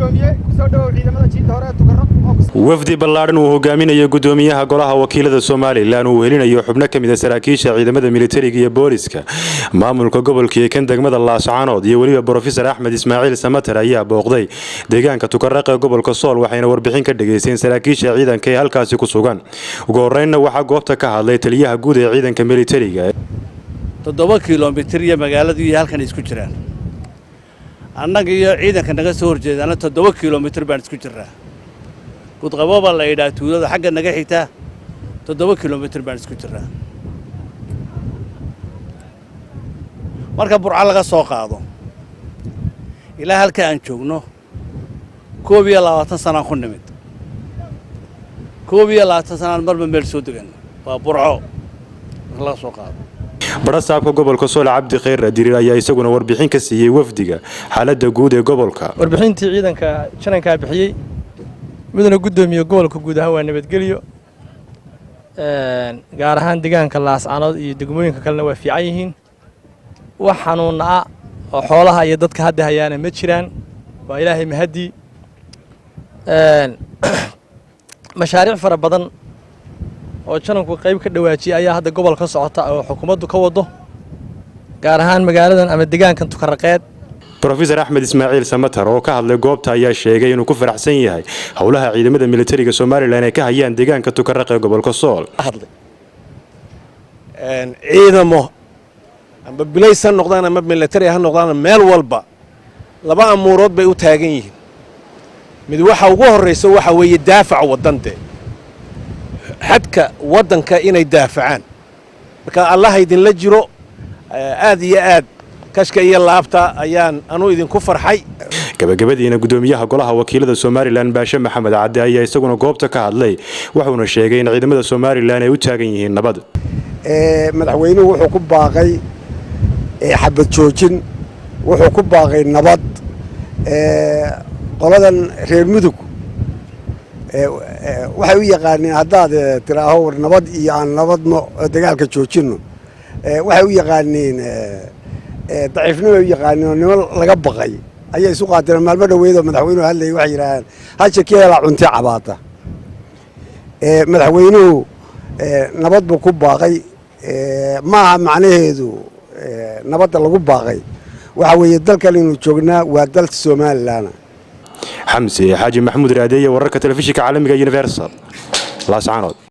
Guddoomiye, kusoo dhawow ciidamada jiinta hore ee Tukaraq. Wafdi ballaadhan uu hogaaminayo gudoomiyaha golaha wakiilada Somaliland, uu helinayo xubno ka mid a saraakiisha ciidamada militariga iyo booliska, maamulka gobolka iyo kan degmada Laascaanood, iyo weliba Brofesor Axmed Ismaaciil Samater, ayaa booqday deegaanka Tukaraq ee gobolka Sool, waxayna warbixin ka dhageysteen saraakiisha ciidanka ee halkaasi ku sugan. Ugu horeynna waxaa goobta ka hadlay taliyaha guud ee ciidanka militariga. 7 kilomitir iyo magaaladu iyo halkan isku jiraan. Annaga iyo ciidanka naga soo horjeedaana 7 kilomitir baan isku jirnaa. Gudqabo baa la yidhaha tuulada xagga naga xigta. 7 kilomitir baan isku jirnaa. Marka Burco laga soo qaado ilaa halka aan joogno, 21 sanaan ku nimid. 21 sanaan marba meel soo degan. Waa Burco marka laga soo qaado. Barasaabka gobolka Sool, Cabdi Khayr Diriir, ayaa isaguna warbixin ka siiyey wafdiga xaaladda guud ee gobolka. Warbixintii ciidanka janankaa bixiyey, midna guddoomiye, gobolka guud ahaan waa nabadgelyo, gaar ahaan deegaanka Laascanood iyo degmooyinka kalena waa fiican yihiin. Wax xanuunna ah oo xoolaha iyo dadka hadda hayaana ma jiraan, waa Ilaahay mahaddii. Mashaariic fara badan oo jananku qayb ka dhawaajiyay ayaa hadda gobol ka socota oo xukuumaddu ka wado, gaar ahaan magaaladan ama deegaankan Tukaraqeed. Brofesor Axmed Ismaaciil Samatar oo ka hadlay goobta ayaa sheegay inuu ku faraxsan yahay howlaha ciidamada militariga Somaliland ay ka hayaan deegaanka Tukaraq ee gobolka Sool. Ciidamo amba bilays ha noqdaan ama military ha noqdaan, meel walba laba amuurood bay u taagan yihiin. Mid waxa ugu horraysa waxa weeye daafac waddan, dee xadka waddanka inay daafacaan. Marka Allaha idinla jiro. Aad iyo aad kashka iyo laabta ayaan anuu idinku farxay. Gabagabadiina, gudoomiyaha golaha wakiilada Somaliland, Baashe Maxamed Cadde, ayaa isaguna goobta ka hadlay, wuxuuna sheegay in ciidamada Somaliland ay u taagan yihiin nabad. Madaxweynuhu wuxuu ku baaqay xabad joojin, wuxuu ku baaqay nabad. Qoladan reer Mudug waxay u yaqaaniin haddaad tiraaho war nabad iyo aan nabadno, dagaalka joojinno, waxay u yaqaaniin daciifnimay u yaqaaniin oo niman laga baqay ayay isu qaateen. Maalmo dhoweydoo madaxweynuhu hadlayay waxay yidhaaheen haja keelaa cunti cabaata. Madaxweynuhu nabad buu ku baaqay. Maaha macnaheedu nabadda lagu baaqay waxa weeye dalkan inuu joognaa waa dal Somaliland. Xamse Xaaji Maxamuud Raadeeye, wararka telefishinka caalamiga Universal, Laascaanood.